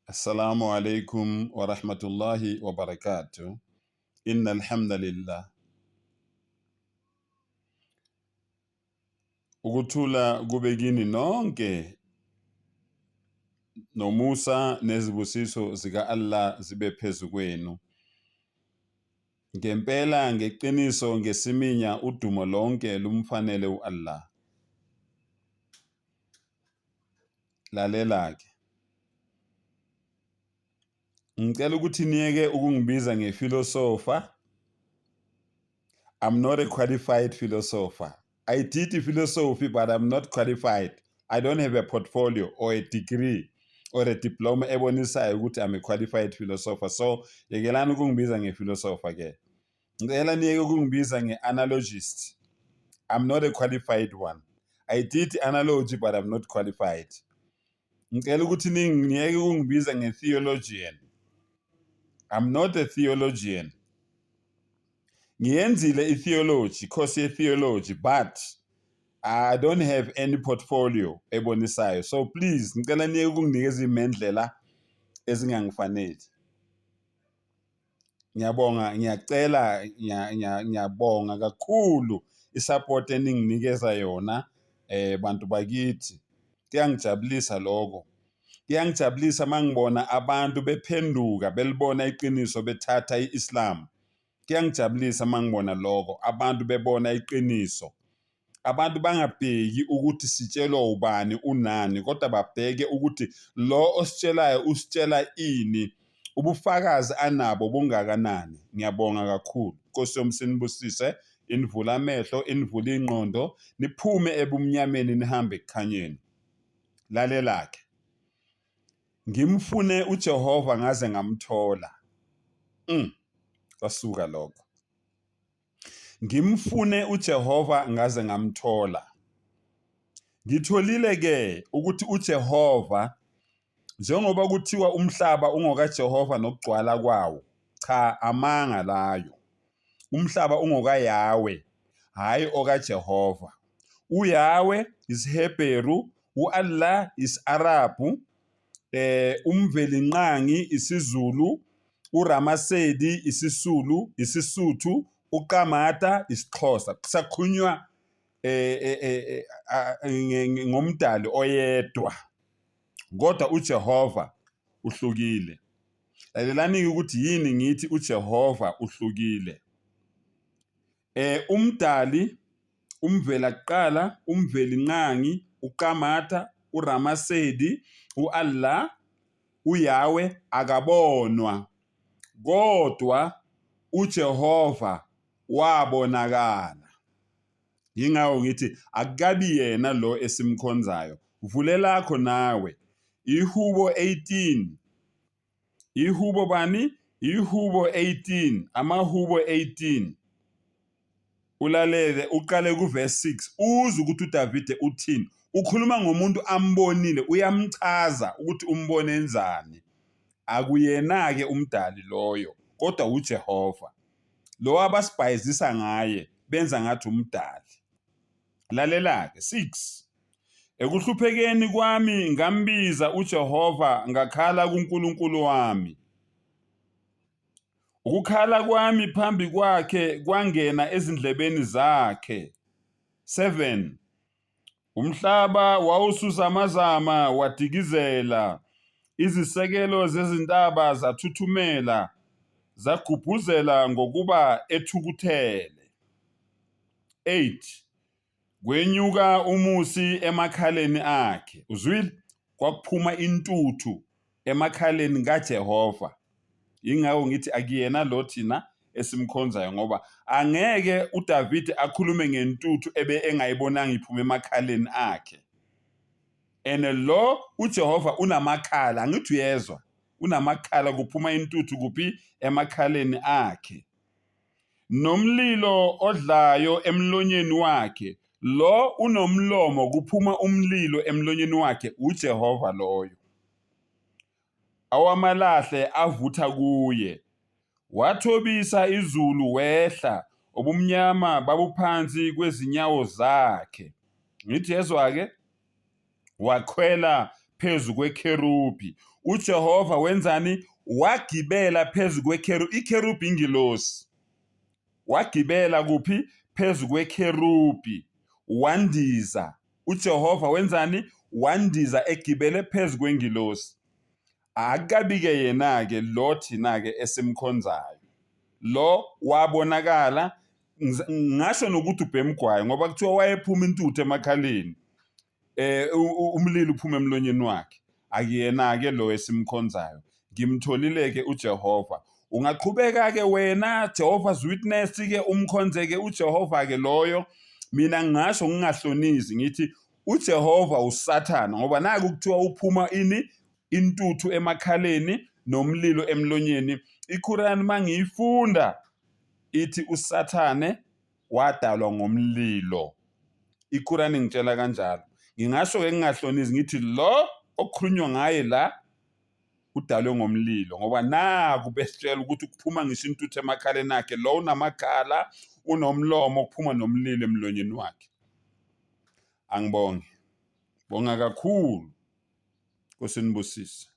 Assalamu alaikum wa rahmatullahi wa barakatuh. Inna alhamdulillah. Ukuthula kube kini nonke nomusa nezibusiso zika Allah zibe phezu kwenu. Ngempela ngeqiniso ngesiminya udumo lonke lumfanele u-Allah. Lalela-ke. Ngicela ukuthi niyeke ukungibiza ngefilosofa. I'm not a qualified philosopher. I did philosophy, but I'm not qualified. I don't have a portfolio or a degree or a diploma ebonisayo ukuthi I'm a qualified philosopher. So yekelani ukungibiza ngephilosopher ke. Ngicela niyeke ukungibiza nge-analogist. I'm not a qualified one. I did analogy but I'm not qualified. Ngicela ukuthi niyeke ukungibiza nge-theologian. I'm not a theologian. Ngiyenzile i-theology, course ye-theology, but I don't have any portfolio ebonisayo. So please ngicela niyeke ukunginikeza imendlela ezingangifaneli. Ngiyabonga, ngiyacela, ngiyabonga kakhulu i-support eninginikeza yona bantu bakithi. Kuyangijabulisa lokho. Kuyangijabulisa uma ngibona abantu bephenduka belibona iqiniso bethatha i-Islam. Kuyangijabulisa uma ngibona lokho, abantu bebona iqiniso. Abantu bangabheki ukuthi sitshelwa ubani unani, kodwa babheke ukuthi lo ositshelayo usitshela ini, ubufakazi anabo bungakanani. Ngiyabonga kakhulu. Nkosi yomsinibusise, inivule amehlo, inivule ingqondo, niphume ebumnyameni nihambe ekukhanyeni. Lalela-ke. Ngimfune uJehova ngaze ngamthola. Kwasuka lokho. Ngimfune uJehova ngaze ngamthola. Ngitholile ke ukuthi uJehova njengoba kuthiwa umhlaba ungokaJehova nokugcwala kwawo, cha amanga layo. Umhlaba ungokaYahweh, hhayi okaJehova. UYahweh isiHebheru, u-Allah isi-Arabhu, uMvelinqangi isiZulu, uRamasedi isiSulu, isiSuthu, uQamata isiXhosa. Kusakhulunywa ngomdali oyedwa. Kodwa uJehova uhlukile. Lalelani-ke ukuthi yini ngithi uJehova uhlukile. Umdali, umvela kuqala, umvelinqangi, uQamata, uRamasedi, u-Allah, uYahweh akabonwa, kodwa uJehova wabonakala. Yingakho ngithi akukabi yena lo esimkhonzayo. Vule lakho nawe. Ihubo 18. Ihubo bani? Ihubo 18, amahubo 18. Ulalele uqale kuverse 6 uzwe ukuthi uDavide uthini. Ukhuluma ngomuntu ambonile, uyamchaza ukuthi umbone enzani. Akuyena-ke umdali loyo, kodwa uJehova. Lo abasibhayizisa ngaye benza ngathi umdali. Lalela-ke 6 Ekuhluphekeni kwami ngambiza uJehova, ngakhala kuNkulunkulu wami. Ukukhala kwami phambi kwakhe kwangena ezindlebeni zakhe. 7 Umhlaba wawusuzamazama wadikizela, izisekelo zezintaba zathuthumela, zagubhuzela ngokuba ethukuthele. 8 Kwenyuka umusi emakhaleni akhe. Uzwile? Kwakuphuma intuthu emakhaleni kaJehova. Yingakho ngithi akuyena lo thina esimkhonzayo ngoba angeke uDavide akhulume ngentuthu ebe engayibonanga iphuma emakhaleni akhe. And lo uJehova unamakhala, angithi uyezwa, unamakhala kuphuma intuthu kuphi emakhaleni akhe. Nomlilo odlayo emlonyeni wakhe, lo unomlomo kuphuma umlilo emlonyeni wakhe, uJehova loyo. Awamalahle avutha kuye. Wathobisa izulu wehla, ubumnyama babuphansi kwezinyawo zakhe. Ngithi yezwa-ke, wakhwela phezu kwekherubhi. UJehova wenzani? Wagibela phezu kwekherubhi. Ikherubhi ingilosi. Wagibela kuphi? Phezu kwekherubhi. Wandiza. UJehova wenzani? Wandiza egibele phezu kwengilosi. Akabike yena-ke lo thina-ke esimkhonzayo. Lo wabonakala ngasho nokuthi ubhemgwayo ngoba kuthiwa wayephuma intuthu emakhaleni. Eh umlilo uphuma emlonyeni wakhe. Akuyena-ke lo esimkhonzayo. Ngimtholile-ke uJehova. Ungaqhubeka-ke wena Jehovah's Witness-ke umkhonze-ke uJehova-ke loyo. Mina ngingasho ngingahlonizi ngithi uJehova uSathane ngoba naku kuthiwa uphuma ini intuthu emakhaleni nomlilo emlonyeni. IQuran mangiyifunda ithi uSathane wadalwa ngomlilo. IQuran ingitshela kanjalo. Ngingasho-ke ngingahlonizi ngithi lo okukhulunywa ngaye la udalwe ngomlilo ngoba naku besitshela ukuthi kuphuma ngisho intuthu emakhaleni akhe lo unamakhala unomlomo kuphuma nomlilo emlonyeni wakhe. Angibonge. Bonga kakhulu. Nkosi nibusise.